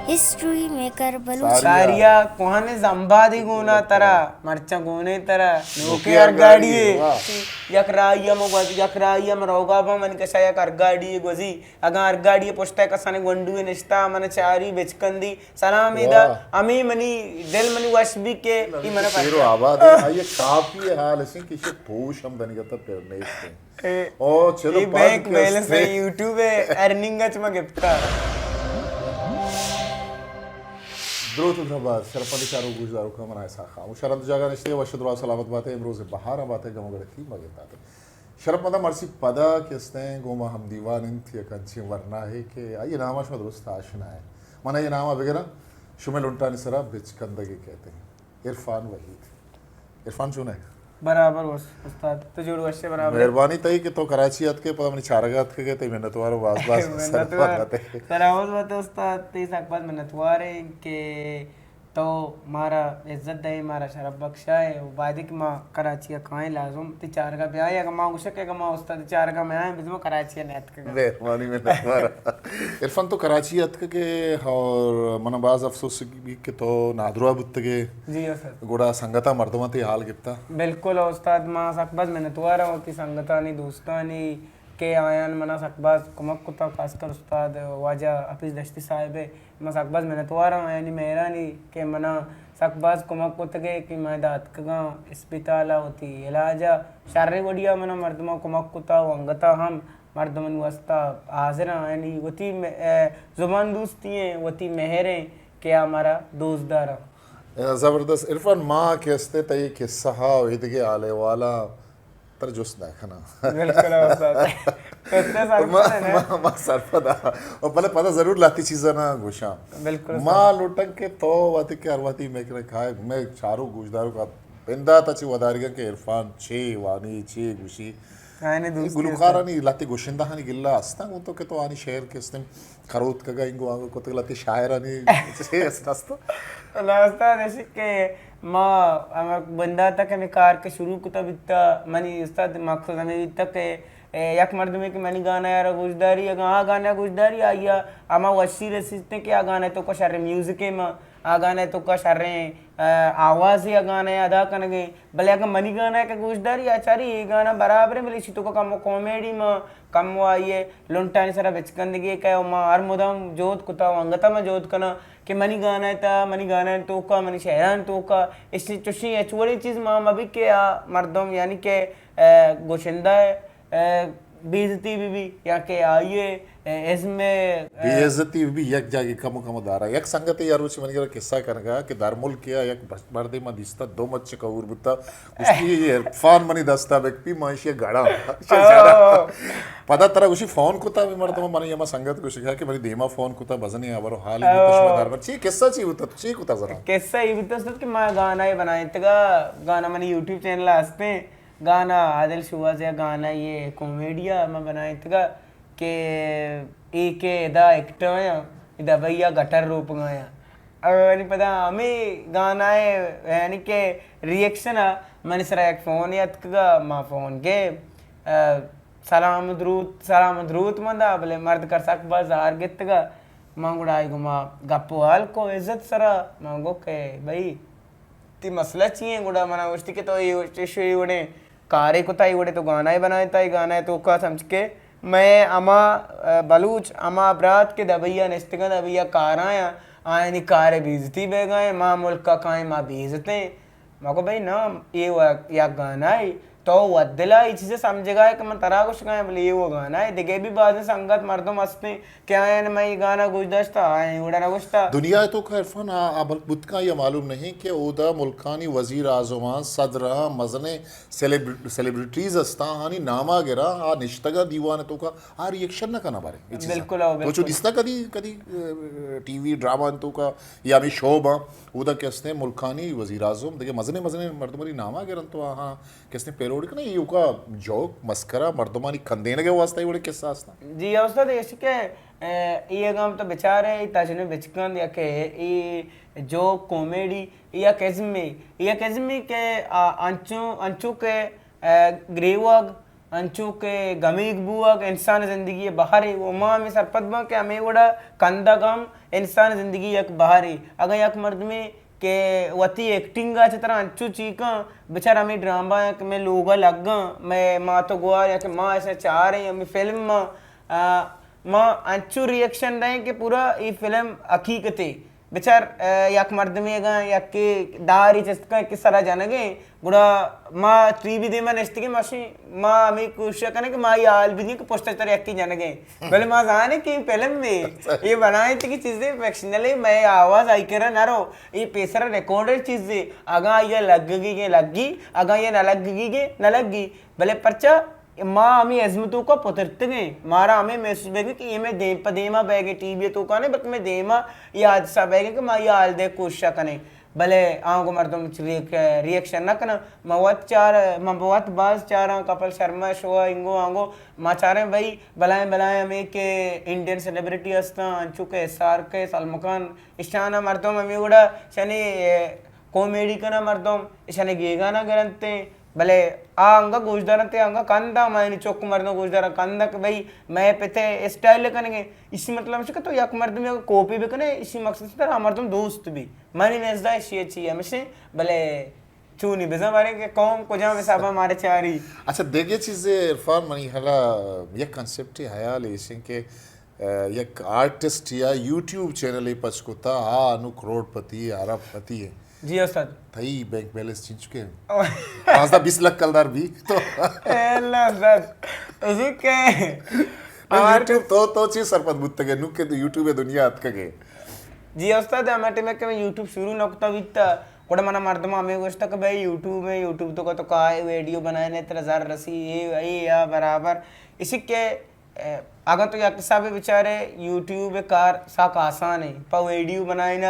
ہسٹری میکر بلوچ۔ ساریا۔ ساریا کوہن زمبادی گونا ترا، مرچاں گونے ترا، نوکے نوکے ہر گاڑی ہے۔ واہ۔ یک راہی ہم گوز-، یک راہی ہم روگا با من کشا یک ہر گاڑی گوزی۔ اگاں ہر گاڑی پشتا کسانے گونڈو نشتا، من چاری بچکندی۔ سلام ایدا، واہ۔ ہمیں منی دل منی وش بی کہ ای من شیر و آباد ہے۔ آئیے کافی حال اسی کہ شے پوش ہم دنگتا پر نیست ہے۔ اے، او، چلو، اے بینک بیلنس ہے، یوٹیوب ہے، ارننگ اچ ما گپتا۔ دروت و درہبات، شرپمندیں چاروک گوشداروکاں، من آں اسحاق خاموش۔ شرند جاگہ نشتے، وش و دراہ سلامت باتے، امروز بہار باتے، گم و گڑتی ما گنداتے۔ شرپمنداں، مرچی پدا کہ استیں گوں ما ہم دیوان انت، یک انچیں ورناہے کہ آئی نام شما درست آشنا ہے۔ من آئی نام بگراں، شمئے لنٹانی سرا بچکندگے کہتے ہیں۔ عرفان وحید۔ عرفان چون ہے؟ برابر وش استاد، تو جوڑ وش ہے برابر۔ مہربانی تئی کہ تو کراچی اتکے، پدا منی چارگا اتکے، تئی منتوار باز باز۔ منتوار۔ سلامت بات استاد، تئی سک باز منتوار ہیں کہ تو مارا عزت دے، مارا شرف بخشائے۔ و بایدے کہ ما کراچی ء کائیں لازم تئی چارگا بیائیں۔ اگاں ما گوشک کہ اگاں ما استاد چارگا میائیں، بزاں ما کراچی ء نیاتکگاں۔ مہربانی منتوار۔ عرفان تو کراچی اتکگے اور منا باز افسوس بی کہ تو نادراہ بوتگے۔ جی استاد۔ گڑا سنگتاں مردماں تئی حال گپتا؟ بالکل استاد، ما سک باز منتوار آں وتی سنگتانی، دوستانی کہ آیان منا سک باز کمک کتا، خاص کر استاد واجہ حفیظ دشتی صاحب ء ما سک باز منتوار آں، آیانی مہرانی کہ منا سک باز کمک کتگے کہ ما ادا اتکگاں اسپتال ء وتی علاج ء شریں وڑیا منا مردماں کمک کتا و انگتا ہم مردمانی واسطہ حاضر آں، یعنی وتی م-، ء زبان دوستی ہیں، وتی مہر ہیں کہ آ مارا دوست داراں۔ زبردست۔ عرفان، ما کہ استے تئی قصہ ہا و ایدگہ حال احوالاں ترا جست نہ کناں۔ بالکل استاد۔ قصہ ما، سرپد ہے نا؟ ما، ما سرپد آں۔ و بلے پدا ضرور لہتی چیزاں نہ گوشاں۔ بالکل استاد۔ ما لوٹاں کہ تو وتی کہ ہر وتی میں کہ کائے، میں چارو گوشدارو کا بندات ء چہ وداریگاں کہ عرفان چے وانی، چے گوشی۔ آیانی دوستی گلوکارانی لہتے گوشندہانی گلہ استاں گوں تو کہ تو آنی شعر کہ استیں کروتکگا انگو آنگو کتگ لہتے شاعرانی چے است است؟ اللہ استاد، ایشی کہ ما ہمے بندات ء کہ ہمے کار کہ شروع کتا بیتا، منی استاد مقصد ہمے بیتا کہ اے، یک مردمے کہ منی گانا ء را گوشداری، اگاں آ گانا گوشداری، آئی ء ہما وشی رسیتیں کہ آ گانا ء توکا شریں میوزکے ما، آ گانا ء توکا شریں، ء، آوازے آ گانا ء ادا کنگیں۔ بلے اگاں منی گانا ء کہ گوشداری، آ چاری اے گانا برابریں، بلے ایشی توکا کمو کامیڈی ما، کمو آئی ء لنٹانی سرا بچکندگی کئے و ما ہر مدام جہد کتا و انگتا ما جہد کناں کہ منی گانا ء تہا، منی گانا ء توکا، منی شعران توکا، ایشی چوشیں ہچ وڑیں چیز ما مبی کہ آ مردم یعنی کہ، ء، گوشندہ ء ء، بے عزتی بہ بی یا کہ آئی ء، ء، ازم ء، ء، بے عزتی بہ بی، یک جاگے کم و کم دارا۔ یک سنگتے یا روچ منی کرا قصہ کنگا کہ در ملک ء یک بش-، مردے ما دیستا دو مچ کہور بوتا، گوشتی، "اے عرفان منی دستا بکپی، ما ایشی ء گڑاں۔" او۔ پدا ترا گوشی فون کتا، ہمے مردم منی ہما سنگت گوشگا کہ منی دیما فون کتا، بزنی ہبر و حالی او۔ بوتا، شما در ملک۔ چی قصہ چی بوتا؟ تو چی کتا زنا؟ قصہ ای بوتا استاد کہ ما گانا ء بنائینتگا، گانا منی یوٹیوب چینل ء ہستیں۔ گانا عادل شوہازی ء گانا، یہ کامیڈی ء ما بنائینتگا کہ اے کہ ادا ایکٹر آیاں، ادا بھئی آ گٹر روپگا آیاں۔ اور یعنی پدا ہمیں گانا ء یعنی کہ ری ایکشن ء منی سرا یک فون اتکگا، ما فون گے، ء، سلام دروت، سلام دروت من دا، بلے مرد کر سک باز زار گتگا۔ ما گڑا آئی گما گپ و حال کو عزت سرا، ما گو کہ بھئی، تئی مسئلہ چی ایں؟ گڑا منا گوشتی کہ تو اے وڑ-، چش اے وڑیں کارے کتا، اے وڑے تو گانا ئے بنائینتا، اے گانا ئے توکا سمجھ کے مئے ہما، ء، بلوچ، ہما برات کہ دبئی ء نشتگاں، دبئی ء کاراں آں، آیانی کار ء بے عزتی بیگا ایں، ما ملک ء کائیں ما بے عزت ایں۔ ما گو بھئی نا، اے و-، یک گانا ئے، تو وت دل ء اے چیز ء سمجھگا ئے کہ من ترا گوشگا آں، بلے اے و گانا ئے، دگہ بھی بازیں سنگت مردم ہستیں، کہ آیان من اے گانا گوش داشتہ، آیان اے وڑا نہ گوشتہ۔ دنیا ء توکا عرفان آ، آ ملک بوت کن یا معلوم نہیں کہ اودا ملکانی وزیر اعظماں، صدراں، مزنیں سیلیبر-، سیلیبریٹیز استاں، آہانی ناما گراں، آ نشتگاں دیوان ء توکا، آ ری ایکشن نہ کناں بارے اے چیزاں۔ بالکل، آ، تو چو بالکل۔ دیستہ کدی، کدی، ء، ٹی وی ڈرامہ توکا یا ہمے شو باں، اودا کہ استیں ملکانی وزیر اعظم، دگہ مزنیں مزنیں مردمانی ناما گرن تو آہاں کہ استیں پیلوڈ کناں، ایوکا جوک، مسکرا، مردمانی کندینگ ء واسطہ اے وڑیں قصہ استاں۔ جی استاد، ایش کہ، ء، اے اگاں تو بچارے، اے تجن بچکند یا کہ اے جوک، کامیڈی، اے یک ازمے، اے یک ازمے کہ آ انچو، انچو کہ، ء، گریوگ، انچو کہ گمیگ بوگ انسان زندگی ءِ بہرے، و ما ہمے سرپد باں کہ ہمے وڑا کندگ ہم انسان زندگی یک بہرے۔ اگاں یک مردمے کہ وتی ایکٹنگ ءَ چہ ترا انچو چیکاں، بچار ہمے ڈرامہ ءَ کہ مئے لوگ ءَ لگاں، مئے مات و گوار یا کہ ما ایشاں چاریں، ہمے فلم ءَ، آ، ما انچو ری ایکشن دئیں کہ پورا اے فلم حقیقتے۔ بچار، آ، یک مردمے اگاں یکے داری چست کن کہ سرا جنگیں، گڑا ما ٹی وی دیما نشتگیں، ماشیں، ما ہمے کوشش کنیں کہ ما اے حال بدیں کہ پشت تر یکے جنگیں۔ بلے ما زانیں کہ اے فلم اے، اے بنائیں کہ چیزے فکشنل اے، مئے آواز آئی کرا نہ رو، اے پیسرا ریکارڈڈ چیزے، اگاں آئی لگگی گے لگی، اگاں اے نہ لگگی گے نہ لگی۔ بلے پرچا ما ہمے ازم توکا پترتگیں، مارا ہمے محسوس بیگیں کہ اے مئے دیم پہ دیما بیگیں، ٹی وی توکا نہ، بلکہ مئے دیما اے حادثہ بیگیں کہ ما اے حال دے کوشش کنیں۔ بلے آنگو مردم چ ری-، ری ایکشن نہ کناں۔ من وت چار، من وت باز چاراں، کپل شرما شو ءَ، انگو آنگو، ما چاریں بھئی بلائیں بلائیں ہمے کہ انڈین سیلیبریٹی ہستاں، انچو کہ ایس آر کے، سلمان خان، اشانا مردم ہمے وڑا شنی، اے، کامیڈی کناں مردم، اشانے گیگانا گرنتیں، بلے آ انگا گوشدارنت، انگا کنداں، ما یعنی چک مردم گوشداراں کنداں کہ بھئی مئے پتے اسٹائل کنگے۔ اسی مطلب ہمیش کہ تو یک مردمے اگاں کاپی بکنے، اسی مقصد ترا آ مردم دوست بی۔ منی نزدا ایشی ءَ چی ہمیشیں، بلے چونی بزاں باریں کہ قوم کجام حسابا مارا چاری۔ اچھا، دگہ چیزے عرفان، منی حالا یک کانسپٹ حیال ایشیں کہ، آ، یک آرٹسٹ یا یوٹیوب چینل پچ کتا، آ انو کروڑ پتی، ارب پتی ہے۔ جی استاد۔ تئی بینک بیلنس چنچکے؟ پانزدہ بیست لکھ کلدار بی تو۔ اے اللہ استاد۔ اسی کہ تو یوٹیوب تو، تو چی سرپد بوتگے؟ نو کہ تو یوٹیوب دنیا اتکگے۔ جی استاد، ہمے ٹائم کہ میں یوٹیوب شروع نہ کتا بیتا، گڑا منا مردم ہمیں گوشتا کہ بھائی یوٹیوب ہے، یوٹیوب تو کا تو کائے ویڈیو بنائے نے ترا زر رسی، اے، اے یا برابر۔ اسی کہ، اے، اگاں تو یک حسابے بچارے یوٹیوب کار ساک آسان ہے، پا ویڈیو بنائینگ،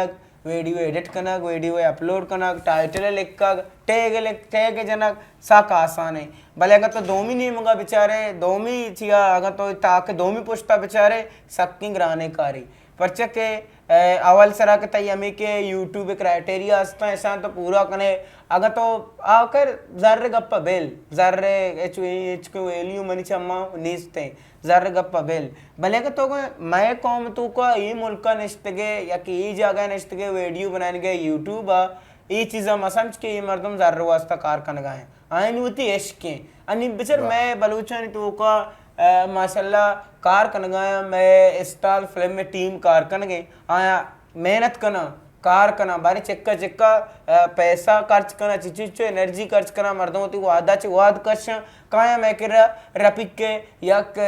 ویڈیو ایڈٹ کنگ، ویڈیو اپلوڈ کنگ، ٹائٹل لکھگ، ٹیگ لکھ، ٹیگ جنگ ساک آسان ہے۔ بلے اگاں تو دومی نیمگا بچارے، دومی چیا، اگاں تو تاک دومی پشتا بچارے، سکیں گرانے کاری۔ پرچہ کہ، اے، اول سرا کہ تئی ہمیں کہ یوٹیوب کرائٹیریا ہستاں، اشاں تو پورا کنے۔ اگاں تو آخر زر گپا بل، زر ہچ، ہچ کو ویلیو منی چما نیست ہے۔ زر گپا بل۔ بلے اگاں تو گوئے مئے قوم توکا اے ملکا نشتگے یا کہ اے جاگہ نشتگے ویڈیو بنائینگے یوٹیوب آ، اے چیزا مسمچ کہ اے مردم زر واسطہ کار کنگا ہیں۔ آئین وتی عشق ہیں۔ انی بچر مئے بلوچانی توکا، آ، ماشاءاللہ کار کنگا ہیں، مئے استال فلم ٹیم کار کنگے، آیا محنت کناں، کار کناں، بارے چکا چکا، آ، پیسہ خرچ کناں، چچو چچو انرجی خرچ کناں، مردم وتی وعدہ چہ وعد کشاں، کایاں مئے کرا رفیق کے یک، آ،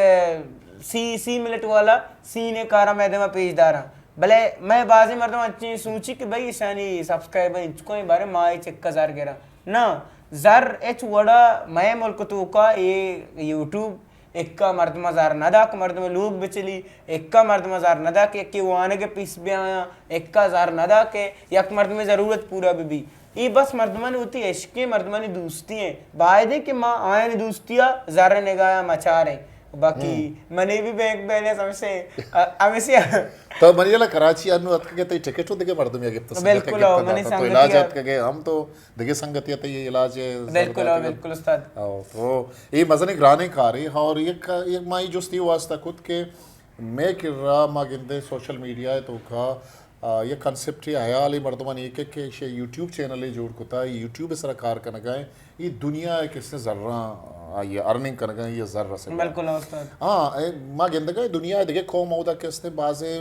سی، سی منٹ والا سینے کارا مئے دیما پیش داراں۔ بلے مئے بازیں مردم انچیں سوچی کہ بھئی اشانی سبسکرائبر انچکو ہیں، بارے ما اے چکا زر گراں۔ نہ، زر ہچ وڑا مئے ملک توکا اے یوٹیوب اکا مردماں زر نہ داک، مردم لوگ بچلی، اکا مردماں زر نہ داک، یکے وانگ پیس بیایا، اکا زر نہ داک، یک مردمے ضرورت پورا بہ بی۔ اے بس مردمانی وتی عشقیں، مردمانی دوستی ہیں۔ باید ہیں کہ ما آیانی دوستیا زر نگایا مچاریں۔ باقی منی بھی بینک بیلنس ہمیشہ، ہمیشہ۔ تو منی والا کراچی انو اتکگے، تئی ٹکٹ ہو دگہ مردم یا گپت، سنگت بالکل، گپت او، منی داتا، تو سنگتی علاج ہے۔ اتکگے، ہم تو دگہ سنگتی ءَ تئی علاج ءِ زر بالکل، داتگ انت۔ بالکل استاد۔ او، تو اے مزنیں گرانیں کارے اور یک، یک ما اے جستی واسطہ کت کہ مئے کرا ما گندیں سوشل میڈیا ءِ توکا، آ، یک کانسپٹ ءِ حیال ءَ مردمانی ایک کہ ایشی یوٹیوب چینل ءَ جوڑ کتا، یوٹیوب ءِ سرا کار کنگا ایں، اے دنیا ءَ کسے زراں آئی ارننگ کنگا ایں یا زر رسگا۔ بالکل استاد۔ ہاں، اے ما گندگا ایں دنیا ءِ دگہ قوم اودا کسے بازیں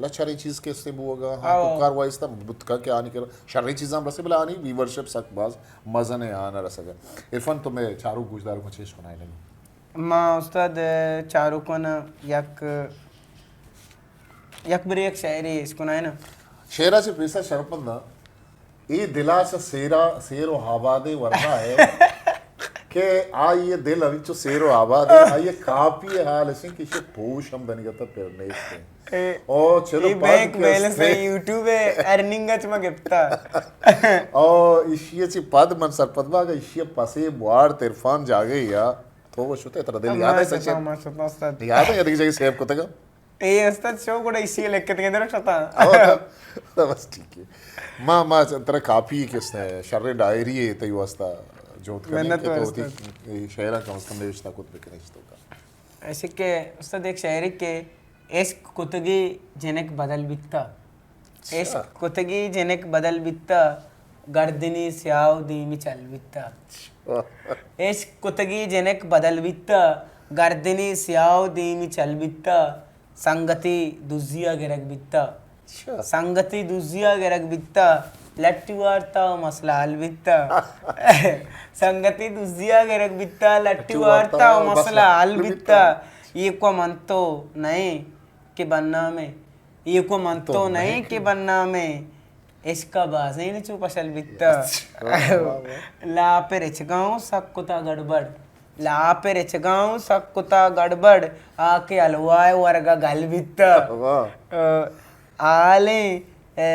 لچریں چیز کہ استیں بوگا، ہاں، او۔ کوکار وایستا بوتگا کہ آنی کرا شریں چیزاں رسے، بلے آنی ویورشپ سک باز مزن ہے، آنا رسگا۔ عرفان تو مئے چاروک گوشداروکاں چیش کنائینگی۔ ما استاد چاروکاں یک، یک بری یک شعرے اش کنائیناں۔ شعرا چہ پیسا شرپنداں۔ اے دلا چہ سیرا، سیر و آبادے ورنا ہے کہ آئی دل ہمینچو سیر و آباد ہے، آئی کاپی حال اسیں کہ ایشی پوش ہم دنگتا پر نیست ہیں۔ اے، او چلو اے پد بینک بیلنس ہے، یوٹیوب ہے، ارننگ اچ ما گپتا۔ او ایشی چی پد من سرپد با کہ ایشی پسے بوار ترفان جاگے یا تو وہ شتے ترا دل یاد ہے سچے؟ یاد ہے یا دیگه جگہ سیو کتگا؟ اے استاد شو گڑا ایشی لکھتگیں در شتا۔ او، تو، تو بس ٹھیک ہے۔ ما، ما ترا کاپی کس نے شریں ڈائری ہے تئی واسطہ جہد کنیں کہ تو وتی شعراں کم از کم نوشتہ کت بکنیں اشی توکا۔ ایشی کہ استاد، یک شعرے کہ عشق کتگی جنک بدل بیتا، عشق کتگی جنک بدل بیتا، گردنی سیاہ و دیمی چل بیتا۔ عشق کتگی جنک بدل بیتا، گردنی سیاہ و دیمی چل بیتا، سنگتی دزیا گرگ بیتا۔ سنگتی دزیا گرگ بیتا، لٹی وارتا و مسئلہ حل بیتا۔ سنگتی دزیا گرگ بیتا، لٹی وارتا و مسئلہ حل بیتا۔ ایوک و من تو نئیں کہ بنامیں، ایوک و من تو نئیں کہ بنامیں، عشق ء بازین چو پشل بیتا۔ لاپ رچگاؤں سک کتا گڑبڑ، لاپ رچگاؤں سک کتا گڑبڑ، آ کہ حلوائے ورگا گل بیتا۔ آلیں، اے،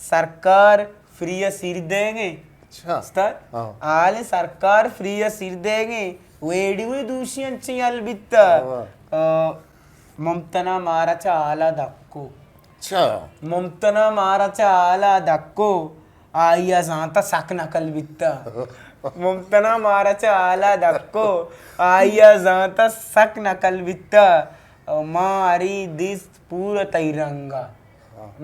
سرکار فری ء سیر دیگیں۔ استاد، آلیں سرکار فری ء سیر دیگیں، ویڈیو دوشی انچیں یل بیتا۔ ممتنا مارا چہ حالا دکو۔ ممتنا مارا چہ حالا دکو، آئی ء زانتا سک نقل بیتا۔ ممتنا مارا چہ حالا دکو، آئی ء زانتا سک نقل بیتا۔ ما ہری دیست پورا تئی رنگا،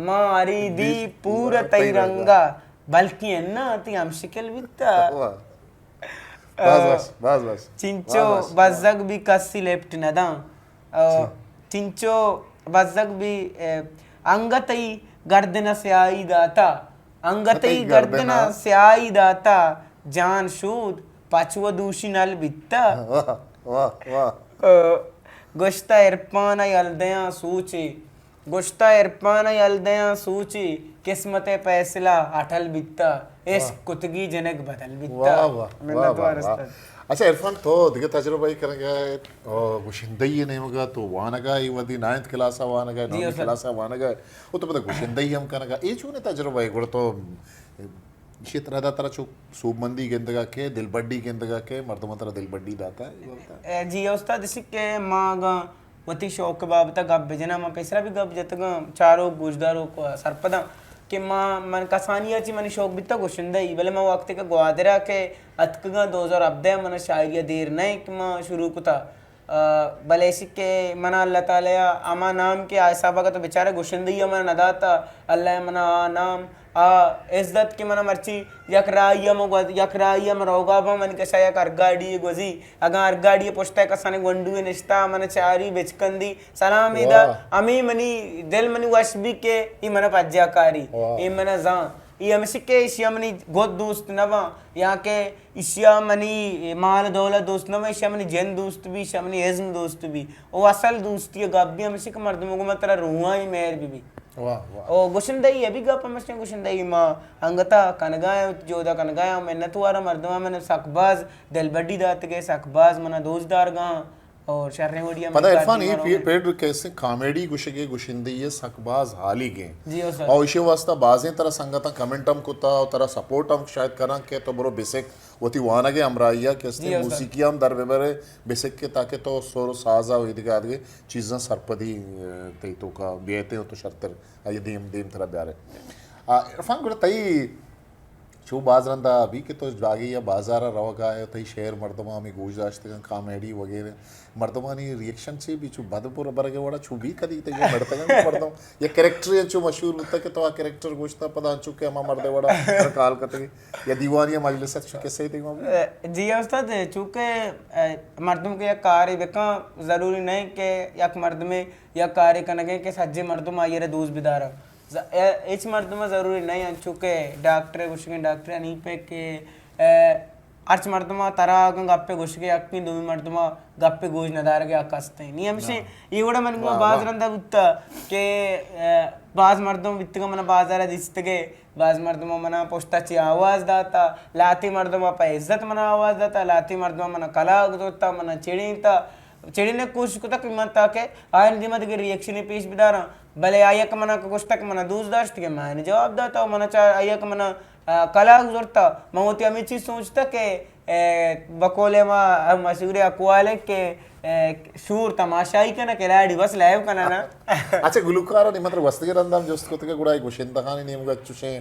ما ہری دی پورا تئی رنگا، بلکیں انا تئی ہم شکل بیتا۔ باز وش، باز وش۔ چنچو بزگ بھی کسی لیپٹ نداں۔ چنچو بزگ بھی، انگت ای گردن سیاہی داتا، انگت ای گردن سیاہی داتا، جان شود پچ و دوشی نل بیتا۔ واہ، واہ، واہ۔ گوشتہ عرفان ء یلدیاں سوچے، گوشتہ عرفان ء یلدیاں سوچے، قسمت ء فیصلہ اٹل بیتا، عشق کتگی جنک بدل بیتا۔ واہ، واہ، منت وار استاد۔ اچھا عرفان، تو دگہ تجربہ ای کنگا ئے، او، گشندہی ء نیمگا تو وانگا ئے، ودی نائنتھ کلاس ء وانگا ئے، نومی کلاس ء وانگا ئے، او تو پدا گشندہی ہم کنگا، اے چونیں تجربہ ئے؟ گڑا تو ایشی ء ترا دا ترا چو سوبمندی گندگا کہ دلبڈی گندگا کہ مردماں ترا دلبڈی داتا ہے، اے بابتا؟ اے جی استاد، اسی کہ ما اگاں وتی شوق بابتا گپ بجناں، ما پیسرا بھی گپ جتگاں، چاروک گوشداروک سرپداں کہ ما، من کسانی ء چی منی شوق بیتا گشندہ ای، بلے ما وقتی کہ گوادرا کہ اتکگاں دو ہزار ہبدہ من شاعری ء دیر نہ کہ ما شروع کتا، آ، بلے ایشی کہ منا اللہ تعالی ء ہما نام کہ آ حساب ء تو بچارے گشندہی ء منا نداتا، اللہ ء منا آ نام، آ عزت کہ منا مرچی یک راہی ء من گوز-، یک راہی ء من روگا باں، من کشا یک ہر گاڑی ء گوزی، اگاں ہر گاڑی ء پشت ء کسانیں گونڈوے نشتا، من چاری بچکندی سلام ایدا، ہمیں منی دل منی وش بی کہ ای منا پجا کاری، ای منا زان، ای ہمشی کہ ایشی ء منی گد دوست نہ باں، یا کہ ایشی ء منی مال دولت دوست نہ بی، ایشی ء منی جند دوست بی، ایشی ء منی ازم دوست بی۔ او اصل دوستی ء گپ بی ہمیش کہ مردم گوں من ترا روحانی مہر بی بی۔ واہ، واہ۔ او گشندہی ء بھی گپ ہمیش کہ گشندہی ما انگتا کنگا ء جودا کنگا ء منت وارا مردم من سک باز دلبڈی داتگے، سک باز منا دوست دارگاں۔ اور شریں وڑی ء پدا عرفان، اے پی-، پیڈ کیسے کامیڈی گوشگے گشندہی ء سک باز حالیگیں۔ جی او سر۔ اور ایشی واسطہ بازیں ترا سنگتاں کمنٹ ہم کتا اور ترا سپورٹ ہم شاید کراں کہ تو برو بسک وتی وانگ ء ہمراہی ء کہ استیں، جی او سر، موسیقی ہم در ببرے بسک کہ تاکہ تو سر و ساز ء و ایدگہ آدگہ چیزاں سرپدی، ء، تئی توکا بیئتیں و تو شرتر آئی دیم دیم ترا بیارے۔ آ، عرفان گڑا تئی چو باز رندا ابھی کہ تو جاگے یا بازار ء روگا ئے، تئی شعر مردماں ہمے گوش داشتگاں، کامیڈی وغیرہ، مردمانی ریئیکشن چے بی؟ چو بد پر برگ ء وڑا چو بی کدی تئی مڑتگاں کہ مردم یا کریکٹر انچو مشہور بوتا کہ تو آ کریکٹر گوشتا پدا انچو کہ ہما مرد ء وڑا کال کتگی یا دیوانی ء مجلس ء چو کسے تئی ما بی؟ جی استاد، چونکہ، ا، مردم کہ یک کارے بکن ضروری نہیں کہ یک مردمے یک کارے کنگے کہ سجے مردم آئی ء را دوست بدارن۔ ز-، ا-، ہچ مردم ء ضروری نہ انت، چونکہ ڈاکٹر ء گوشگیں، ڈاکٹر حنیف ء کہ، ا، ہرچ مردم ء ترا اگاں گپے گوشگے حق انت، دومی مردم ء گپے گوش ندارگ ء حق است انت۔ نی ہمشیں، اے وڑا من گوں باز رندا بوتا کہ، ا، باز مردم بیتگاں من بازار ء دیستگے، باز مردم من پشت ء چہ آواز داتا، لاتی مردم پہ عزت من آواز داتا، لاتی مردم من کلاگ زرتا، من چڑینتا، چڑینگ ء کوشش کتگ کہ من تاکہ آیانی دیما دگہ ریئیکشنے پیش بداراں، بلے آئی ء کہ منا کہ گوشتگ کہ منا دوست داشت کہ من آیانی جواب داتا و منا چا-، آئی ء کہ منا، آ، کلاگ زرتا، من وتی ہمے چیز سوچتگ کہ، اے، بقول ہما مشہوریں اقوال انت کہ اے، شور تماشائی کناں، کلاڑی بس لائیو کناں نا۔ اچھا، گلوکارانی مطلب گوستگیں رندا ہم جست کتگ، گڑا اے گشندہانی نیمگا چوشیں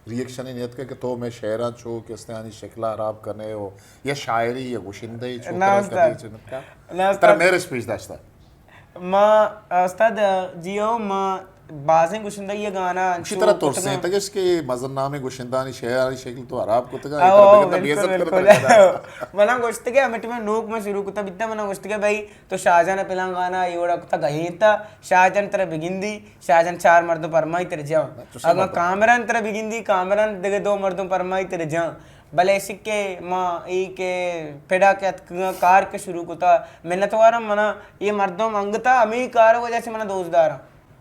ریئیکشنے نیتکگ کہ تو مئے شعراں چو کستیانی شکلا حراب کنے ہو یا شاعری یا گشندہی چو نا استاد۔ کنے چو نتکا؟ نا استاد۔ ترا مئے رس پیش داشتا؟ ما استاد، جی ہو، ما بازیں گشندہی ء گانا گوشی ترا ترسینتگش کہ مزن نامیں گشندہانی شعرانی شکل تو حراب کتگا، اے او، ترا بگندہ بے عزت بالکل، کرتگ بالکل۔ منا گوشتگے ہمے ٹائم نوک ما شروع کتا بیتا، منا گوشتگے بھائی تو شاہجان پلان گانا اے وڑا کتا گہینتا، شاہجان ترا بگندی، شاہجان چار مردم پرمائی ترا جان۔ نہ، چوشیں اگاں مردم۔ کامران ترا بگندی، کامران دگہ دو مردم پرمائی ترا جان۔ بلے ایشی کہ ما اے کہ پڑا کہ اتکگاں، کار کہ شروع کتا، منتواراں، منا اے مردم انگتا ہمے کار وجہ سے منا دوست داراں۔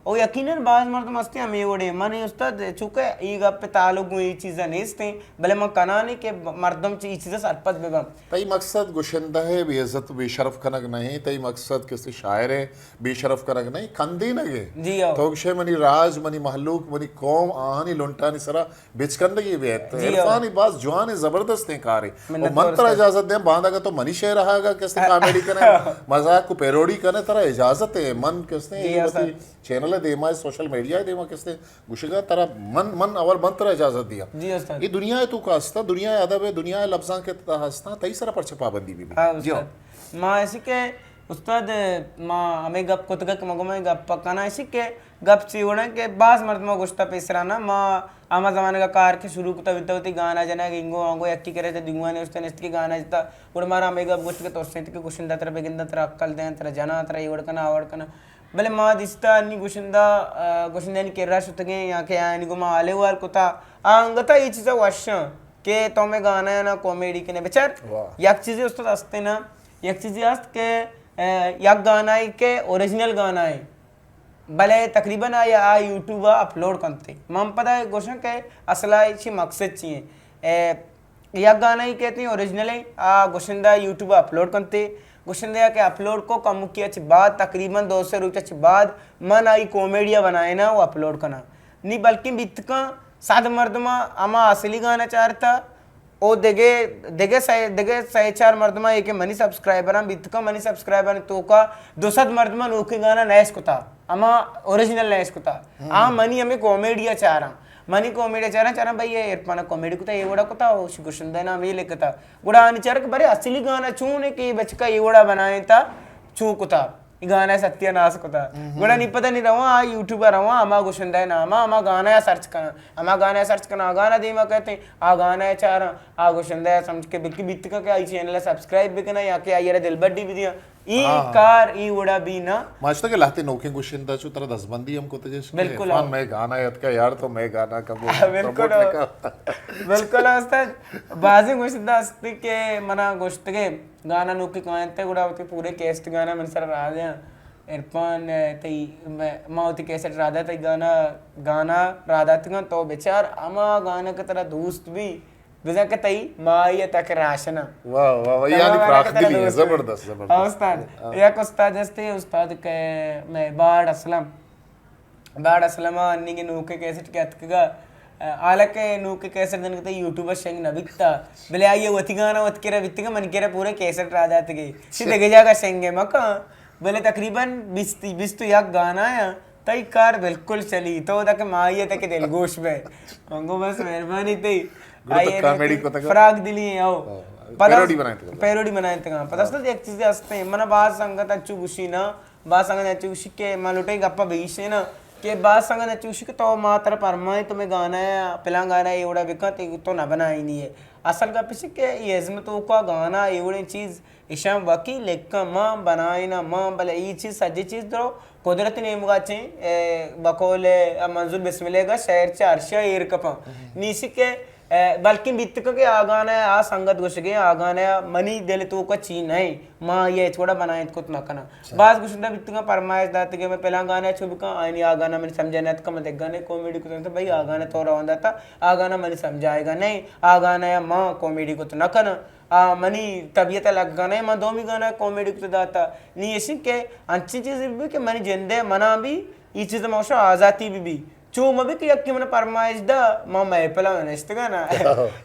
او یقیناً باز مردم ہستیں ہمے وڑیں۔ من اے استاد چونکہ اے گپ تعلق گوں اے چیزا نیستیں، بلے من کنانی کہ مردم چہ اے چیزا سرپد بباں۔ تئی مقصد گشندہ ء بے عزت و بے شرف کنگ نہیں، تئی مقصد کسی شاعر ء بے شرف کنگ نہیں، کندینگ ء۔ جی ہاں۔ تو گشے منی راج، منی مہلوک، منی قوم آہانی لنٹانی سرا بچکندگی بیت۔ جی ہو۔ عرفان ء باز جوانیں زبردستیں کارے۔ و منت من وار ترا استاد۔ اجازت دیں، باندا اگاں تو منی شعر ء آہگا کستے کامیڈی کنے، مذاق و پیروڈی کنے، ترا اجازت ہے۔ من کستے جی ہو وتی سر۔ چینل ء دیما، سوشل میڈیا ء دیما کستے گوشگا ترا من، من اول من ترا اجازت دیاں۔ جی استاد۔ اے دنیا ء تو کا ہستا، دنیا ء ادب ء، دنیا ء لبزانک ء تہا ہستا، تئی سرا پرچہ پابندی بی بی؟ ہاں جی ہو۔ استاد۔ ما ایسی کہ استاد، ما ہمے گپ کتگ کہ ما گوں ہمے گپ ء کناں، ایشی کہ گپ چی وڑیں کہ باز مردماں گوشتہ پیسرا نا، ما ہما زمانگ ء کار کہ شروع کتہ بیتہ وتی گانا جنگ، اینگو آنگو یکی کرے تہ دیوان ء اوشتہ نشت کہ گانا جتہ، گڑا مارا ہمے گپ گوشت کہ ترسینت کہ گشندہ ترا بگنداں، ترا عقل دیاں، ترا جناں، ترا اے وڑ کناں، آ وڑ کناں۔ بلے ما دیستہ انی گشندہ، آ، گشندہانی کرا شتگیں یا کہ آیانی گوما حال احوال کتہ، آ انگتہ اے چیزا وشاں کہ تو مئے گانا ء نا کامیڈی کنے۔ بچار، واہ۔ یک چیزے استاد ہستے نا، یک چیزے ہست کہ، اے، یک گانائے کہ اوریجنل گانائے، بلے تقریباً آ، آ یوٹیوب ء اپلوڈ کنتے۔ من پدا گوشاں کہ اصل ء ایشی مقصد چی ہیں؟ اے، یک گانائے کہ تئی اوریجنل ہیں، آ گشندہ یوٹیوب ء اپلوڈ کنتے۔ گشندہ کہ اپلوڈ کو کمکی اچ بعد، تقریباً دو سے روچ اچ بعد من آئی کامیڈیا بنائیناں و اپلوڈ کناں۔ نی بلکیں بیتکاں صد مردماں ہما اصلی گانا چارتا، او دگہ، دگہ سئے، دگہ سئے چار مردماں اے کہ منی سبسکرائبراں بیتکاں، منی سبسکرائبرانی توکا دو سد مردماں نوکیں گانا نہ اشکتا، ہما اوریجنل نہ اشکتا۔ آ منی ہمے کامیڈیا چاراں، منی کامیڈیا چاراں، چاراں بھئی اے عرفان کامیڈی کتا، اے وڑا کتا، او گشندہ نام اے لکھتا۔ گڑا آنی چارک برے اصلی گانا چون ہے کہ اے بچکا اے وڑا بنائیں تا چون کتا۔ اے گانا ستیاناس کتا۔ گڑا نی پدا نی رواں، آ یوٹیوب ء رواں، ہما گشندہ ء نام ء ہما گانا ء سرچ کناں، ہما گانا ء سرچ کناں، آ گانا دیما کئیت، آ گانا ء چاراں، آ گشندہ ء سمجھ کہ بلکہ بیتکاں کہ آئی چینل ء سبسکرائب بکناں یا کہ آئی ء را دلبڈی بدیاں۔ اے کار اے وڑا بی نہ۔ ما اشتگ کہ لہتے نوکیں گشندہ چو ترا دزبندی ہم کتگش کہ بالکل، عرفان مئے گانا ء اتکا یار، تو مئے گانا کبو بالکل، پروموٹ نہ کر۔ بالکل استاد، بازیں گشندہ است کہ منا گشتگے گانا نوکی کاینت گڑا وتی پورے کیسٹ گانا من سر راہ دیاں۔ عرفان، تئی، ما وتی کیسٹ راہ دات، تئی گانا، گانا راہ داتگاں، تو بچار ہما گانا کہ ترا دوست بی، بزاں کہ تئی مائی ء تک راشنا۔ واہ، واہ، واہ، یعنی پراخ دلی ہے، زبردست، زبردست۔ ہاں استاد، ہاں۔ یک استاد ہستے، استاد کہ میں باڑ اسلم، باڑ اسلم ء انیگیں نوکیں کیسٹ کہ اتکگ ء، حالانکہ نوکیں کیسٹ دنکہ تئی یوٹیوب ء شنگ نہ بیتا، بلے آئی ء وتی گانا وت کرا بیتگ ء، من کرا پورے کیسٹ راہ داتگ ء۔ چی دگہ جاگہ شنگ ء مکن، بلے تقریباً بیست، بیست و یک گانا ء تئی کار بالکل چلی، تو دک مائی ء تک دلگوش بے۔ من گو بس مہربانی تئی۔ گڑا تو آئی ء کامیڈی کتگ ء؟ فراخ دلی ء، او۔ ہاں، پدا پیروڈی بنائینتگ ء۔ پیروڈی بنائینتگ ء۔ پدا ہاں۔ استاد یک چیزے ہستیں، من باز سنگت انچو گوشی نا، باز سنگت انچو گوشی کہ ما لوٹیں گپا بگیشیناں کہ باز سنگت انچو گوشی کہ تو ما ترا پرمائیں تو مئے گانا ء، پلان گانا ء اے وڑا بکن، تئی تو نہ بنائینی ہے۔ اصل گپ اش کہ اے ازم توکا گانا اے وڑیں چیز اشاں وکی لکھاں ما، بنائیناں ما، بلے اے چیز سجے چیز درو قدرت نیمگا چیں، اے، بقول منظور بسم اللہ گا شعر چہ عرشا ایر کپاں۔ نیسی کہ اے، بلکیں بیتکگ کہ آ گانا ء آ سنگت گوشگیں، آ گانا ء منی دل توکا چی نئیں، ما آئی ء ہچ وڑا بنائینت کت نہ کناں۔ باز گشندہ بیتگاں، پرمائش داتگیں، میں پلاں گانا چو بکاں، آئینی آ گانا منی سمجھا نہ اتکا، من دگہ گانے کامیڈی کتاں، تو بھئی آ گانا تو روان داتا، آ گانا منی سمجھا آئیگا نئیں، آ گانا ء ما کامیڈی کت نہ کناں، آ منی طبیعت ء لگا نئیں، من دومی گانا کامیڈی کت داتا۔ نی ایشی کہ انچیں چیزے بہ بی کہ منی جندے منا بی ای چیز ما گوشاں آزاتی بہ بی۔ چو مہ بی کہ یکے من پرمائش دا، ما محفل ءَ نشتگاں نا۔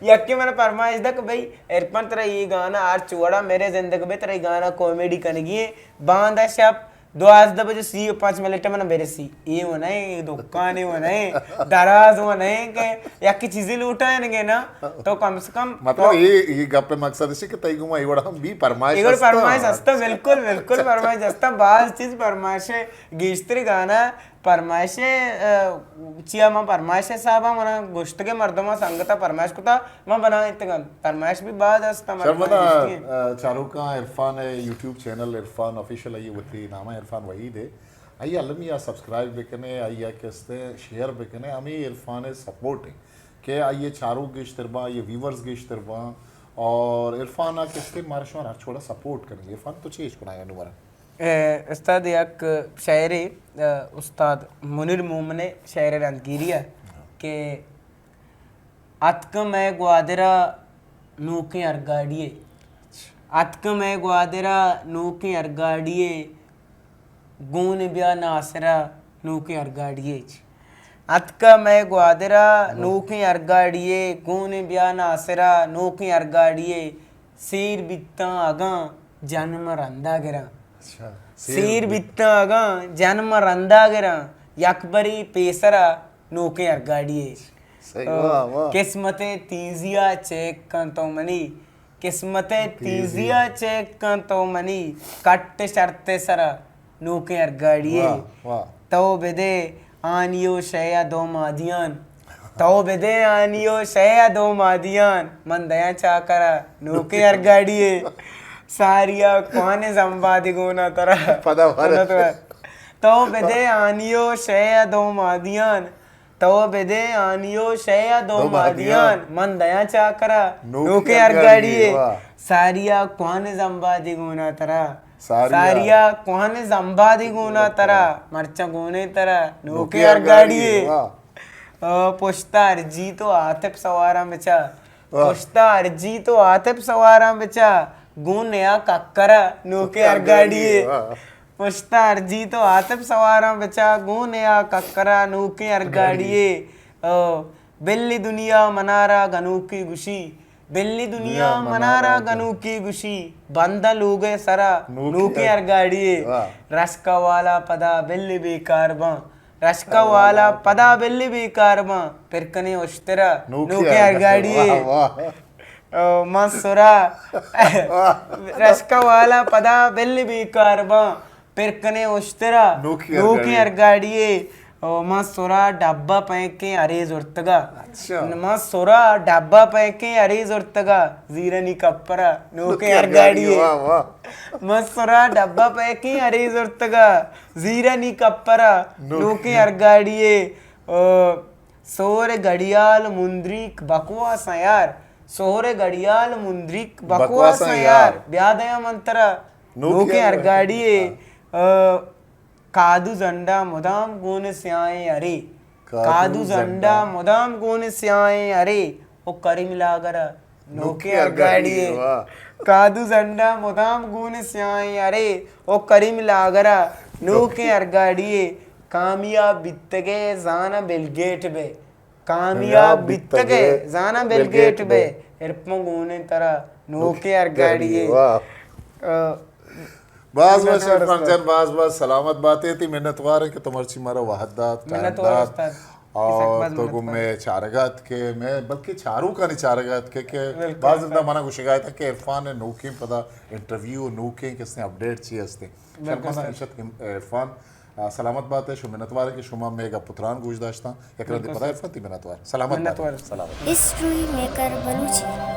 یکے من پرمائش دا کہ بھئی عرفان ترا اے گانا ہر چوڑا میرے زندگ بے، ترا اے گانا کامیڈی کنگی ہے، باندا شپ دوازدہ بجے سی و پنچ منٹ من برسی۔ اے و نہ اے، دکان و نہ اے، دراز و نہ اے کہ یکے چیزے لوٹائینگے نا، تو کم سے کم مطلب اے، اے گپ مقصد اش کہ تئی گوما اے وڑا ہم بی پرمائش اے وڑا ہستا۔ پرمائش ہستا، بالکل، بالکل پرمائش ہستا۔ باز چیز پرمائش گیشتر گانا پرمائش، ءَ، چیا من پرمائش حسابا منا گوشتگے مردماں سنگتا پرمائش کتا، من بنائینتگاں۔ پرمائش بھی باز ہستا، شرمدا، مردماں گوشتی۔ ءَ، چاروکاں عرفان ءِ یوٹیوب چینل عرفان آفیشل، آئی وتی نام عرفان وحید ہے، آئی المی آ سبسکرائب بکنے، آئی آ کستے شیئر بکنے، ہمیں عرفان سپورٹ ہے کہ آئی چاروک گیشتر باں، آئی ویورز گیشتر باں، اور عرفان آ کستے مارا شما ہر چھوڑا سپورٹ کریں۔ عرفان تو چیز کنا یا نمبر اے، استاد یک شاعرے، ءَ، استاد منیر مومن ءِ شعر رندگیری ءَ کہ اتک مئے گوادر ءَ نوکیں ارگاڑی ءَ، اتک مئے گوادر ءَ نوکیں ارگاڑی ءَ، گون بیا ناصر ءَ نوکیں ارگاڑی ءَ۔ اتک مئے گوادر ءَ نوکیں ارگاڑی ءَ، گون بیا ناصر ءَ نوکیں ارگاڑی ءَ۔ سیر بیتاں اگاں جنم رندا گراں۔ اچھا۔ سیر بیتاں اگاں جنم رندا گراں، یک بری پیسرا نوکیں ارگاڑی ءَ۔ صحیح، واہ، واہ۔ قسمت ءِ تیزی ءَ چیک کن تو منی، قسمت ءِ تیزی ءَ چیک کن تو منی، کٹ شرط ءِ سرا نوکیں ارگاڑی ءَ۔ واہ، واہ۔ تو بدے آنی و شے ءَ دو مادیان، تو بدے آنی و شے ءَ دو مادیان، من دیاں چاکر ءَ نوکیں ارگاڑی ءَ۔ ساری ءَ کوہنیں زمبادی گون ءَ ترا۔ پدا ورے۔ تو بدے آنی و شے ءَ دو مادیان، تو بدے آنی و شے ءَ دو مادیان، من دیاں چاکر ءَ نوکیں ارگاڑی ءَ۔ واہ۔ ساری ءَ کوہنیں زمبادی گون ءَ ترا۔ ساری ءَ۔ ساری ءَ کوہنیں زمبادی گون ءَ ترا، مرچاں گونیں ترا نوکیں ارگاڑی ءَ۔ واہ۔ آ، پشتا ارجی تو عاطف سواراں بچا۔ واہ۔ پشتا ارجی تو عاطف سواراں بچا، گون نیا ککرا نوکیں ارگاڑی ءَ۔ واہ۔ پشتا ارجی تو عاطف سواراں بچا، گون نیا ککرا نوکیں ارگاڑی ءَ۔ آ، بلی دنیا منارا گنوکی گشی، بلی دنیا منارا گنوکی گشی، بندہ لوگ ءِ سرا نوکیں ارگاڑی ءَ۔ واہ۔ رشکہ والا پدا بلی بیکار باں، رشکہ والا پدا بلی بیکار باں، پرکنے اشترا نوکیں ارگاڑی ءَ۔ واہ، واہ۔ او، من سرا، واہ۔ رشکہ والا پدا بلی بیکار باں، پرکنے اشترا نوکیں ارگاڑی ءَ۔ او، من سرا ڈبہ پینکیں ارے زرتگا۔ اچھا۔ من سرا ڈبہ پینکیں ارے زرتگا، زیرنی کپرا نوکیں ارگاڑی ءَ۔ واہ، واہ۔ من سرا ڈبہ پینکیں ارے زرتگا، زیرنی کپرا نوکیں ارگاڑی ءَ۔ او، سہر گڑیال مندریک بکواساں یار، سہر گڑیال مندریک بکواساں یار، بیا دیاں من ترا نوکیں ارگاڑی ءَ۔ آ، کادو زنڈا مدام گون سیاہیں ارے، کادو زنڈا مدام گون سیاہیں ارے، او کریم لاگر ءَ نوکیں ارگاڑی ءَ۔ واہ۔ کادو زنڈا مدام گون سیاہیں ارے، او کریم لاگر ءَ نوکیں ارگاڑی ءَ۔ کامیاب بیتگے زاناں بل گیٹ بے، کامیاب بیتگے زاناں بل گیٹ بے، ارپاں گونیں ترا نوکیں ارگاڑی ءَ۔ واہ۔ آ، باز باز منتوار عرفان استاد۔ جان، باز باز سلامت باتے، تی منتوار ہیں کہ تو مرچی مارا وہد دات، ٹائم دات۔ منتوار استاد۔ اور تو گوں مئے چارگا اتکے، مئے بلکہ چاروکانی چارگا اتکے کہ بالکل باز زندہ۔ منا گوشگا اتکے کہ عرفان نوکیں پدا انٹرویو، نوکیں کسیں اپڈیٹ چی ہستے؟ بالکل شرمندہ استاد۔ عشت ہم-، عرفان، آ، سلامت بات ہے، شو منتوار ہے کہ شما مئے گپ و تران گوش داشتاں۔ یک رندے بالکل پدا استاد۔ عرفان تی منتوار۔ سلامت بات۔ منتوار۔ سلامت۔ ہسٹری میکر بلوچی۔